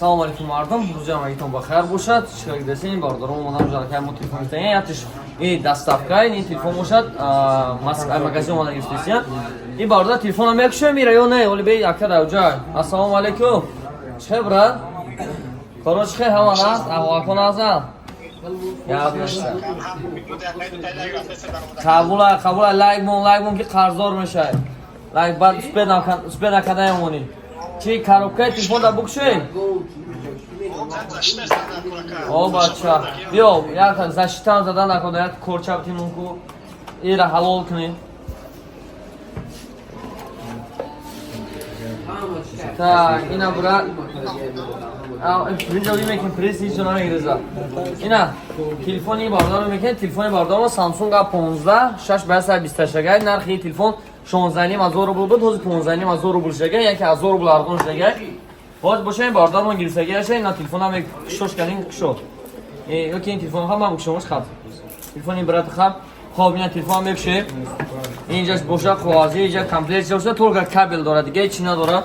Салом алейкум, мардум, рӯзи ҳамагитон ба хайр бошад. Чӣ десен, бародарон, омадам ҷалакай мо телефон гирифтаем. Ятиш и доставка, ин телефон бошад, магазин омада гирифтесиян. Ин бародар телефона мекушем, ира ё не? Оли бе ака даҷа. Ассалому алейкум. Чӣ брат? Коро чӣ, ҳама наст? Аҳволакон назан? Гап неста. Қабула, қабула, лайк мон, лайк мон, ки қарздор мешавад. Лайк баъд успед накардаем монӣ. Чӣ, коробкаи телефон да букшем? О, бача. Биё, як защитам зада накун, як корча битимон ку. Ира ҳалол кунем. Так, ина брат. Приз оли мекин, приз ҳеҷ ҷо намегиреза. Ина, телефони бародаро мекин, телефони бародаро Samsung A15 6 ба 128, нархи телефон 16 ҳазор рубл буд, ҳозир 15 ҳазор рубл шудага, 1000 рубл арзон шудага. Ҳозир боша ин бародармон гирифтагиаша, ина телефон ҳам кушош кардин, кушод. Ёки ин телефон ҳам ман букшомаш хаб. Телефони брат хаб. Хоб, ина телефон мекушем. Инҷаш боша коғази, инҷа комплект боша, только кабел дорад, дига ҳеҷ чи надорад.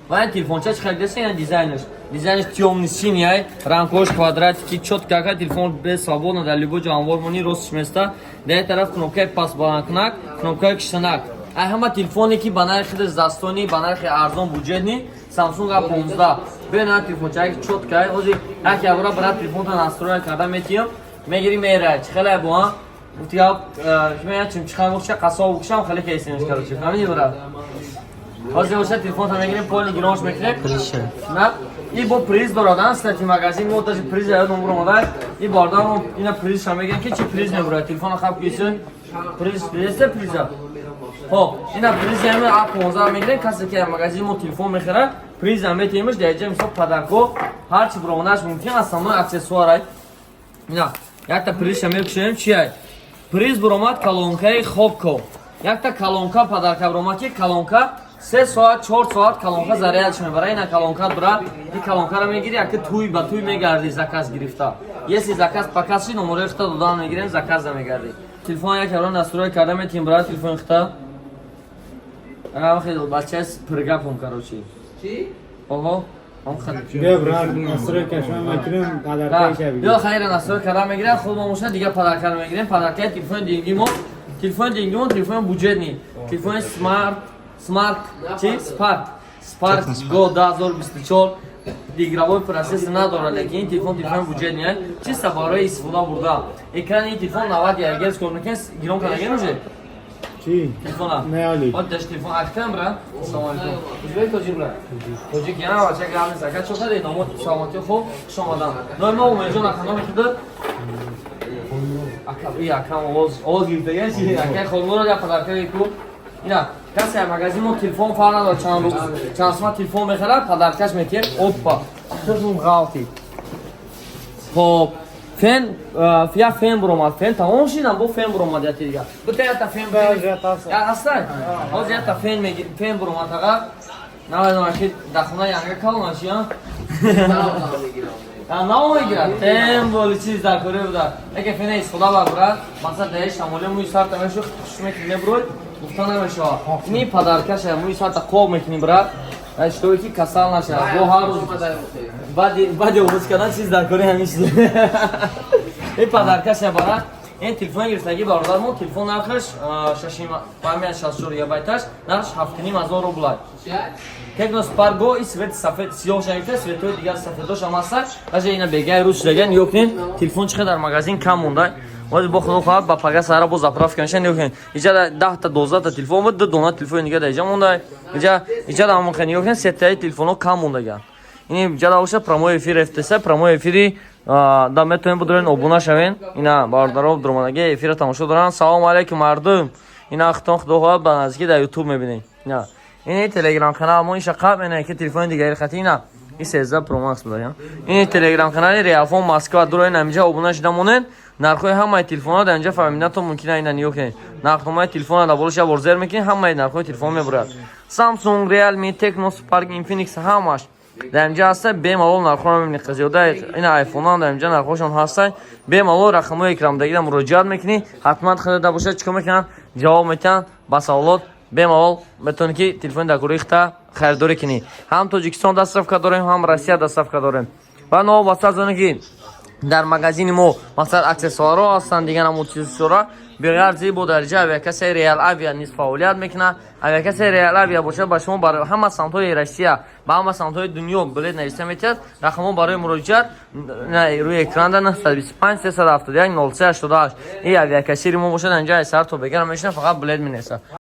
Ва ин телефонча чӣ харидеса, ина дизайнаш. Дизайнаш тёмный синий ай, рамкош квадратики, чётко ака, телефон без свободно дар любой ҷо анвор монӣ, ростш места. Дар як тараф кнопкаи пасбаландкунак, кнопкаи киштанак. Ай ҳама телефоне ки ба нархи дастони, ба нархи арзон, бюджетный, Samsung A15. Бе на телефонча ки чётко ай. Ҳозир як явра брат телефонта настройка карда метиём, мегири мерай. Чӣ хеле бо а? Гуфти гап, мея чим чихан гуфча қасоб гушам хеле кейсинш, короче. Фаҳмидӣ, брат? Ҳозир боша телефонта мегирем, полный гиронш мекунем. На, и бо приз дорад, а, кстати, магазин мо даже приз ёдам буромада. И бародармо ина призша мегӯям, ки чи приз мебурад. Телефона хаб киси. Приз, призеста приза. Хоб, ина приз ями А15 мегирем, касе ки магазин мо телефон мехарад, приз ам метиҳемш, дар ҷа мисол подарко ҳар чи буромадаш мумкин, основной аксессуар ай. Ина, якта призша мекушем, чи ай? Приз буромад колонкаи Хобко. Якта колонка подарка буромад, ки колонка 3 соат, 4 соат колонка зарядш мебара. Ина колонка, брат, ин колонкаро мегири, яки туй ба туй мегардӣ заказ гирифта. Если заказ показ ши, номерои хита додан мегирем, заказ мегардӣ. Телефон як явро настрой карда метиҳем, брат, телефони хита. Ага, бача пиргапом, короче. Ого, Биё, брат, настройка шумо мекунем, подарка Биё, хайра, настрой карда мегирем, худ мо мошина дига подарка мегирем. Подарка телефони дингимо, телефони дингимо, телефони бюджетный. Телефони смарт, смарт, чи? Spark. Spark Go 2024 игровой процессор надорад, лекин ин телефон телефони бюджетный, чисто барои истифода бурда. Экрани ин телефон 90 Гц кор мекунад, гирон кардаген уже? Чи? Телефона. Не, али. Вот даже телефон актам, брат. Ассалому алейкум. Узбек, тоҷик, брат? Тоҷик, яна бача гап нест. Ака, чо каде номо, саломатӣ, хуб, хуш омадан. Номи мо Умедҷон, ака, номи худат? Ака, и ака овоз, овоз гирифтага чи? Ака Холмурод я подарка ку. Ина, касе магазин мо телефон, фарқ надорад чанд рӯз, чанд сомат телефон мехарад, подаркаш метиҳем. Опа. Тухм ғалти. Хоб, фен, я фен буромад, фен тамом шидам, бо фен буромад яти дига. Бита ята фен. Я ҳастай? Ҳозир ята фен меги, фен буромад ага. Намедонам, ки дар хона янга калона чи, а? Наво мегирад. Тем боли чиз дар кори буда. Яке фена истифода бар, брат. Масалан, дар шамоли мӯи сарта мешу, хуш мекунӣ, мебурой, гуфта намешавад. Ини подаркаша, мӯи сарта қоқ мекунӣ, брат. Чтобы ки касал нашавад. Бо ҳар рӯз баъди овоз кардан чиз дар кори ҳамин чиз. Ин подаркаша, брат. Ин телефон гирифтагӣ бародармо, телефон нархаш 6 64 гигабайташ, нархаш 7,5 ҳазор рублай. Tecno Spark Go и цвет сафед, сиёҳ шагифта, цветҳои дигар сафедош ҳам ҳастанд. Даже ина бегаи рӯз шудаган, нигоҳ кунед, телефон чӣ қадар магазин кам монда. Ҳозир бо худо хоҳад ба пага сара бо заправка мешан, нигоҳ кунед. Иҷа 10-та, 12-та телефон буд, ду дона телефони дига дар иҷа монда. Иҷа да ҳамон нигоҳ кунед, сетаи телефонҳо кам мондаган. Ин иҷа да боша прямой эфир ФТС, прямой эфири да метавонед бидорен, обуна шавен. Ина бародаро дуромадаги эфира тамошо доранд. Салому алейкум, мардум. Ина хитон, худо хоҳад, ба наздикӣ дар YouTube мебинед. Ина ин телеграм канал мо, иша қаб ина ки телефони дигари хати, ина ин 13 Pro Max буда. Ин телеграм канали Реалфон Москва дуро, ин ҳаминҷа обуна шуда монед. Нархҳои ҳамаи телефонҳо дар инҷа фаҳмидатон мумкин. Ина нигоҳ кунед, нархномаи телефона дар болош як бор зер мекунед, ҳамаи нархҳои телефон мебурад. Samsung, Realme, Tecno Spark, Infinix ҳамаш дар инҷа ҳаста, бемалол нархҳоро мебинед. Зиёда ина айфонҳо дар инҷа нархҳошон ҳастанд. Бемалол рақамҳои экрамдагида муроҷиат мекунӣ, ҳатман харида бошад, чикор мекунанд, ҷавоб метиҳанд ба саволот. Бемалол метавонӣ ки телефони дар кори хита Харидорӣ кунӣ. Ҳам Тоҷикистон доставка дорем, ҳам Россия доставка дорем. Ва новобаста аз оне ки дар магазини мо, масалан, аксессуарҳо ҳастанд, дигар намуд чизҳора, беғарзи бо дарҷа авиакассаи Реал Авиа низ фаъолият мекунад. Авиакассаи Реал Авиа бошад, ба шумо барои ҳама самтҳои Россия, ба ҳама самтҳои дунё билет нависта метиҳад. Рақамҳо барои муроҷиат рӯи экранда: 925 371 03 88. И авиакассири мо бошад, инҷа сар то бегара мешина, фақат билет менависад.